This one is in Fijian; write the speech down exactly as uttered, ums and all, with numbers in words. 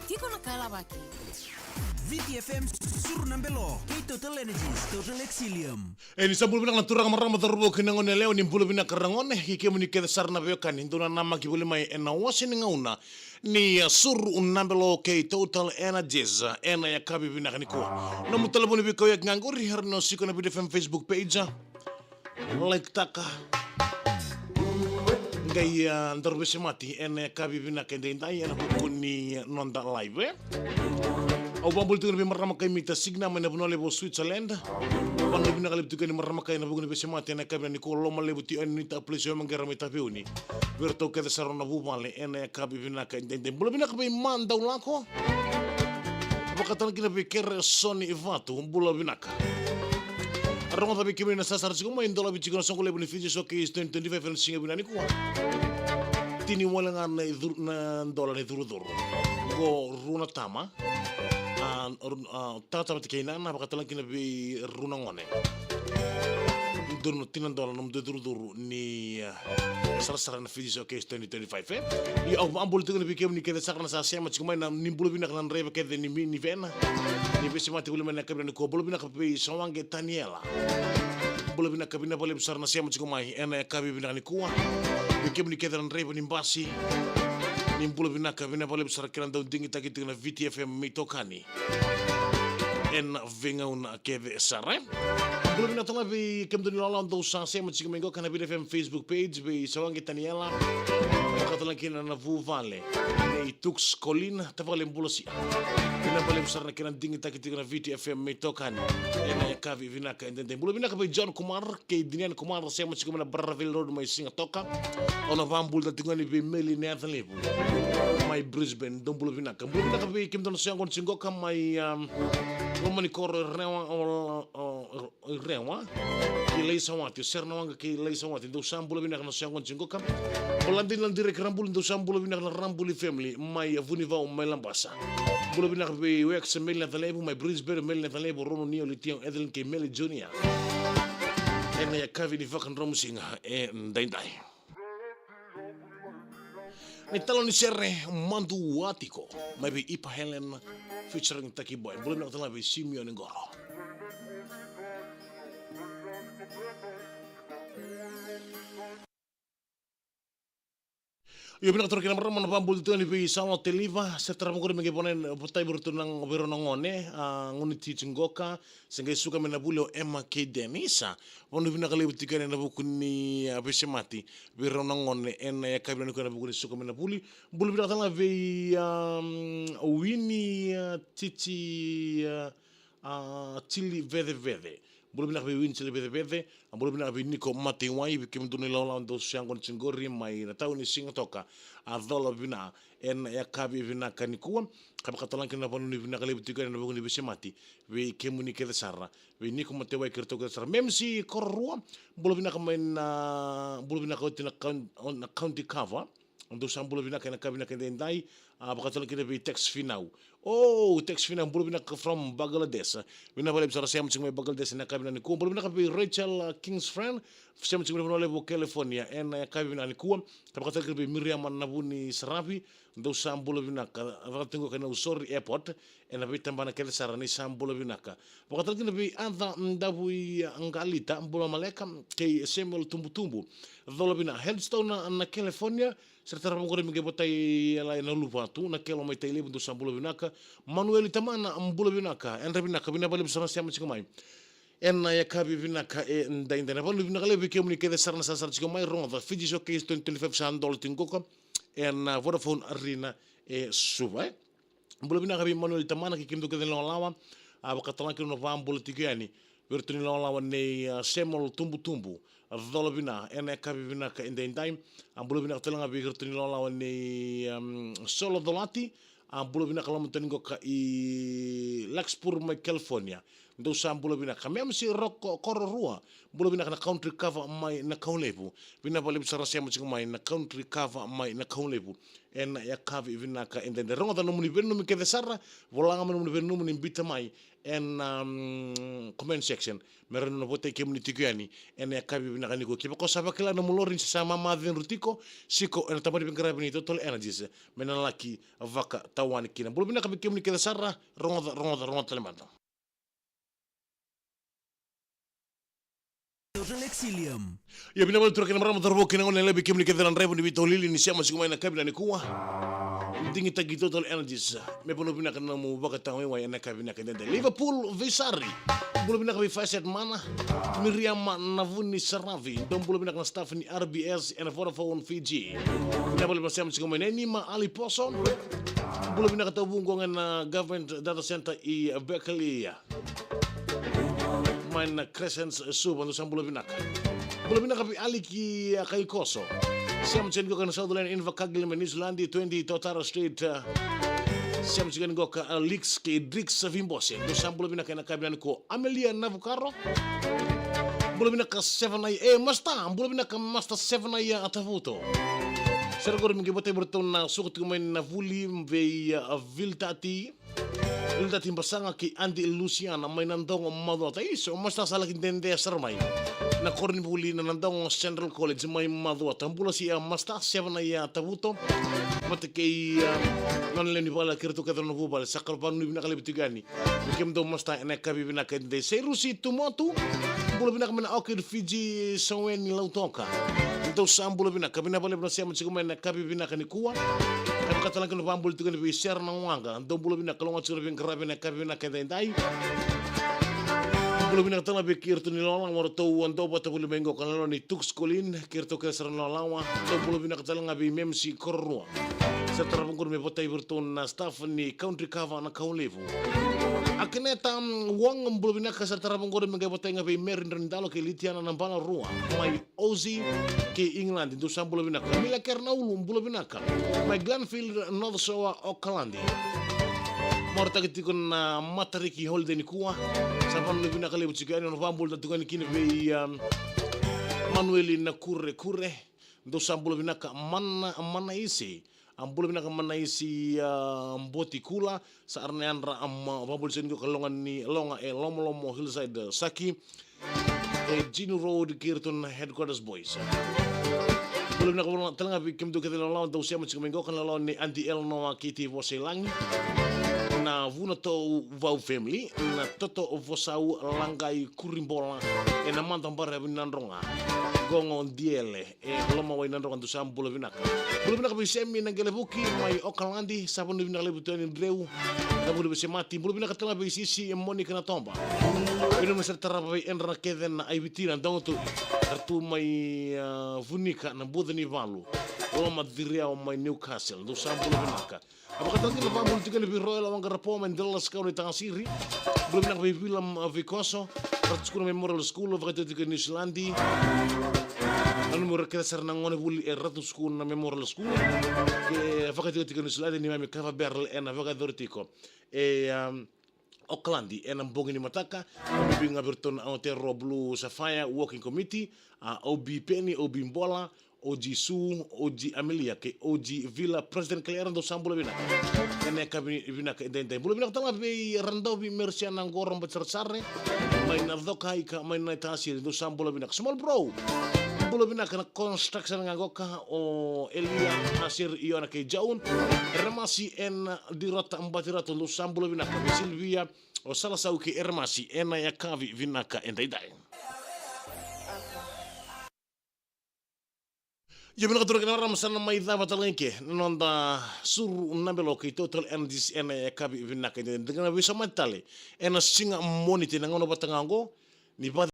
Tiko na ka e lavaki. Viti F M, Suru na Belo, kei Total Energies, Total Excellium. E, ni sa bula vinaka na turaga, marama, cauravou kei na gone yalewa, ni bula vinaka ragone, kei kemuni kece sara na veiwekani dou nanamaki voli mai ena wase ni gauna ni, a, Suru na Belo kei Total Energies, a, ena yakavi vinaka nikua. Nomu talevoni veikauyaki ga qori, era na siko na Viti F M Facebook page, a, like taka. Qai, a, daru veisemati ena yakavi vinaka edaidai ena vuku ni noda live, e. Au vakabula tiko na veimarama kai Mita Signa mai na vanua levu o Switzerland. Vanua vinaka levu tiko ni marama kai ena vuku ni veisemati ena yakavi nikua, loma levu tiko ni ta place o maqera mai Taveuni. Vei iratou kece sara na vuvale ena yakavi vinaka edaidai. Bula vinaka vei Madaulako. Vakatana kina vei Kere Soni Vatu, bula vinaka. Rogoca vei kemuni na sasara tiko mai, dolavi tiko na soqo levu ni Fiji Showcase twenty twenty-five ena siga vinaka nikua. Tini wale ga na icuru, na dola ni curucuru. Qo rua na tama. A, ru-, a, tata vata kei nana, vakatala kina vei rua na gone. Donu tina dola na mudu curucuru ni, a, sarasara na Fiji Showcase twenty twenty-five, e. Ia au vakabula tiko na vei kemuni kece sara na sa sema tiko mai, na ni bula vinaka na draiva kece ni mi-, ni vena. Ni veisemati voli mai na yakavi nikua, bula vinaka vei Sawaqe Taniela. Bula vinaka, vinaka vakalevu sara na sema tiko mai ena yakavi vinaka nikua. Vei kemuni kece na draiva ni basi, ni bula vinaka, vinaka vakalevu sara kei na dau digitaki tiko na Viti F M me itokani ena veigauna kece sara, e. Bula vinaka tale ga vei kemudou ni lawalawa dou sa sema tiko mai qo ka na Viti F M Facebook page, vei Sawaqe Taniela, vakatala kina na vuvale nei Tux Colin, tavale bula sia. Vinaka vakalevu sara na kena digitaki tiko na Viti F M me itokani ena yakavi vinaka edaidai. Bula vinaka vei John Kumar kei Dinian Kumar, sema tiko mai na Barraville Road mai Sigatoka. Au na vakabula tale tiko yani vei Meli Nayacalevu mai Brisbane, dou bula vinaka. Bula vinaka vei kemudou na soya gone tiko qo ka mai, um, loma ni koro i Rewa, o, o, o, i Rewa kei Laisawati, o Seranawaqa kei Laisawati, dou sa bula vinaka na soya gone tiko qo ka. Bula dina na direki Rabuli, dou sa bula vinaka na Rabuli family mai Vunivau mai Labasa. Bula vinaka vei Wex, Meli Nayacalevu mai Brisbane, Meli Nayacalevu, Rono, Nio, Litio, Evelyn kei Meli Junior. Ena yakavi ni vakadromusiga edaidai. Ni talo ni sere, Madua Tiko, mai vei Ipa Helen featuring Taki Boy. Bula vinaka tale ga vei Simeoni Qoro. Io, vinaka tale ga kina marama, na vakabula tiko yani vei Salo Teliva, se tarava qori me qai vona, votai vei iratou na, vei rau na gone, a, gone tiko qo ka, se qai suka mai na vuli o Emma kei Denisa. Vanua vinaka levu tiko yani ena vuku ni, a, veisemati vei rau na gone ena yakavi nikua ena vuku ni suka mai na vuli. Bula vinaka tale ga vei, um, Wini, a, Titi, a, a, Tili Vecevece. Bula vinaka vei Wini Tili Vecevece. A, bula vinaka vei Niko Mateiwai, vei kemudou na ilawalawa dou sa yaqona tiko qori mai na tauni Sigatoka. A, cola vina ena yakavi vinaka nikua. Ka vakatala ga kina na vanua ni vinaka levu tiko ena vuku ni veisemati vei kemuni kece sara. Vei Niko Mateiwai kei iratou kece sara. Memsi Kororua, bula vinaka mai na, bula vinaka oti na kaun-, na kaunti kava. Dou sa bula vinaka ena yakavi vinaka edaidai. A, vakatala kina vei Tex Finau. O, Tex Finau, bula vinaka from Bangladesh. Vinaka vakalevu sara sema tiko mai Bangladesh ena yakavi vinaka nikua. Bula vinaka vei Rachel, a, King's friend. Sema tiko mai na vanua levu o California ena yakavi vinaka nikua. Ka vakatala kina vei Miriam Navuni Saravi. Dou sa bula vinaka, caka tiko qo ka Nausori Airport, ena veitabana kece sara, ni sa bula vinaka. Vakatala kina vei Aca Davui Qalita, bula maleka, kei Samuel Tubutubu. Cola vina, Headstone na, na California, se tarava qori me qai votai yala ena Uluvatu, na Kelo mai Tailevu, dou sa bula vinaka. Manueli Tamana, bula vinaka, yadra vinaka, vinaka vakalevu sara na sema tiko mai ena yakavi vinaka edaidai. Na vanua vinaka levu vei kemuni kece sara na sarasara tiko mai, rogoca Fiji Showcase twenty twenty-five sa dola tiko qo ka ena Vodafone Arena e Suva, e. Bula vinaka vei Manueli Tamana kei kemudou kece na ilawalawa. A, vakatala ga kina na vakabula tiko yani vei iratou na ilawalawa nei, a, Samuel Tubutubu. A, cola vina ena yakavi vinaka edaidai. A, bula vinaka tale ga vei iratou na ilawalawa nei, um, Solo Colati. A, bula vinaka loma tani qo ka i Larkspur mai California. Dou sa bula vinaka. Mem si Roko Kororua. Bula vinaka na Country Cover mai na Kaulevu. Vinaka vakalevu sara sema tiko mai na Country Cover mai na Kaulevu. Ena yakavi vinaka edaidai. Rogoca nomuni veinanumi kece sara. Vola ga mai nomuni veinanumi ni biuta mai ena, um, comment section. Me rawa ni na votai kemuni tiko yani ena yakavi vinaka nikua. Kevaka o sa vakila nomu lori ni sa mamaca cudru tiko, siko ena tabana ni veiqaravi ni Total Energies me na laki vakatawani kina. Bula vinaka vei kemuni kece sara. Rogoca, rogoca, rogoca tale mada. Total Exilium. Ia vinaka vakalevu turaga kei na marama, cauravou kei na gone, levu vei kemuni kece na draiva ni veitaulili ni sema tiko mai ena yakavi nikua. Digitaki Total Energies. Me vanua vinaka na nomu vakatawaiwai ena yakavi vinaka edaidai. Liverpool Veisari. Bula vinaka vei Faisal Mana. Miriama Navuni Saravi. Dou bula vinaka na staff ni R B S ena Vodafone Fiji. Vinaka vakalevu na sema tiko mai. Nenima Ali Poso. Bula vinaka, tauvuqo ga na Government Data Center i Beckley. Mai na Crescent Suva, dou sa bula vinaka. Bula vinaka vei Aliki, a, Kaikoso. Sema tiko yani qo ka na Southland Invercargill mai New Zealand, twenty Totara Street, a, sema tiko yani qo ka, a, Lix kei Drix Vibose. Dou sa bula vinaka ena yakavi nikua. Amelia Navukaro. Bula vinaka Seven Eye. E, Masta, bula vinaka Masta Seven Eye, a, Tavuto. Sere qori me qai votai vei iratou na suka tiko mai na vuli vei, a, Viltati. Viltati Basaga kei Adi Lusiana mai Nadogo, Macuata. Isa, o Masta sa laki dede sara mai na koronivuli na Nadogo Central College mai Macuata. Bula si, a, Masta Seven Eye, a, Tavuto. Vata kei, a, nona lewe ni vale kei iratou kece na vuvale. Sa ka vakanuinui vinaka levu tiko yani vei kemudou Masta ena yakavi vinaka edaidai. Seirusi Tumotu. Bula vinaka mai na Orchid Fiji, Saweni Lautoka. Dou sa bula vinaka, vinaka vakalevu na sema tiko mai ena yakavi vinaka nikua. Ka vaka tale ga na vakabula tiko yani vei Sera na Waqa. Dou bula vinaka, loga tiko na veiqaravi ena yakavi vinaka edaidai. Bula vinaka tale ga vei kei iratou na ilawalawa eratou a dau vata voli mai qo ka na lewe ni Tux Colin, kei iratou kece sara na ilawalawa. Dou bula vinaka tale ga vei Memsi Kororua. Sa tarava qori me votai vei iratou na staff ni Country Cover na Kaulevu. Akineta Wong, bula vinaka, sa tarava qori me qai votai ga vei Mary Dranidalo kei Litiana Nabalarua mai Aussie kei England, dou sa bula vinaka. Mila Kernaulu, bula vinaka mai Glenfield, North Shore, Okaladi. Marautaki tiko na matariki holiday nikua. Sa vanua vinaka levu tiko yani, na vakabula tiko yani kina vei, um, Manueli Nakurekure. Dou sa bula vinaka Mana, Manaisi. A bula vinaka Manaisi, a, Botikula. Sa ra na yadra, a, ma, vakabula tiko yani qo ka loga ni, loga e Lomolomo Hillside, a, Saki. E Gino Road kei iratou na Headquarters Boys. Bula vinaka tale ga vei kemudou kece na ilawalawa dou sema tiko mai qo ka na ilawalawa ni Aunty Eleanor kei Tei Vosailagi. Na Vunatou Vau family, na Toto Vosau, Laqai, Kuribola, ena mada baravi Nadroga. Qoqo Diele, e Lomawai Nadroga, dou sa bula vinaka. Bula vinaka vei Semi Naqelevuki mai Okaladi, sa vanua vinaka levu tu yani Dreu. Na vuli vei Semati, bula vinaka tale ga vei Sisi, e Monika Natoba. Vei na mesa tarava vei Edra na kece na Aiviti na Dogotu. Era tu mai, a, Vunika na Buca ni Valu. Loma Ciriau mai Newcastle, dou sa bula vinaka. A vakatara tiko na vakabula tiko yani vei Royal Waqarapo mai Dallas, Kauai, Tagasiri. Bula vinaka vei Vila, a, Vikoso. Ratu Sukuna Memorial School, vakaitikotiko e New Zealand. Nanumi ira kece sara na gonevuli e Ratu Sukuna Memorial School. Ke vakaitikotiko e New Zealand, ni mami kava barrel ena vakayacori tiko e, um, Okaladi ena bogi ni mataka. Bibi ga vei iratou na Aotearoa Blue Sapphire Working Committee, a, O B Peni, O B Bola, O G Su, O G Amelia kei O G Vila, President Kaliera, dou sa bula vinaka. Ena yakavi vinaka edaidai. Bula vinaka tale ga vei Radovi Merisiana Qoro Batirasare mai na Cokaika mai na Tasiri, dou sa bula vinaka. Small Bro, bula vinaka na construction ga qoka, o Elia, Asir, Iona kei Joan. Eremasi ena Dirota Batirato, dou sa bula vinaka. Vei Silvia, o Salasau kei Eremasi ena yakavi vinaka edaidai. Ia vinaka turaga kei na marama, sa na mai cava tale ga i ke na noda suru na belo kei Total Energies ena yakavi vinaka. Eda na veisamate tale ena siga Moniti na gauna vata ga oqo ni va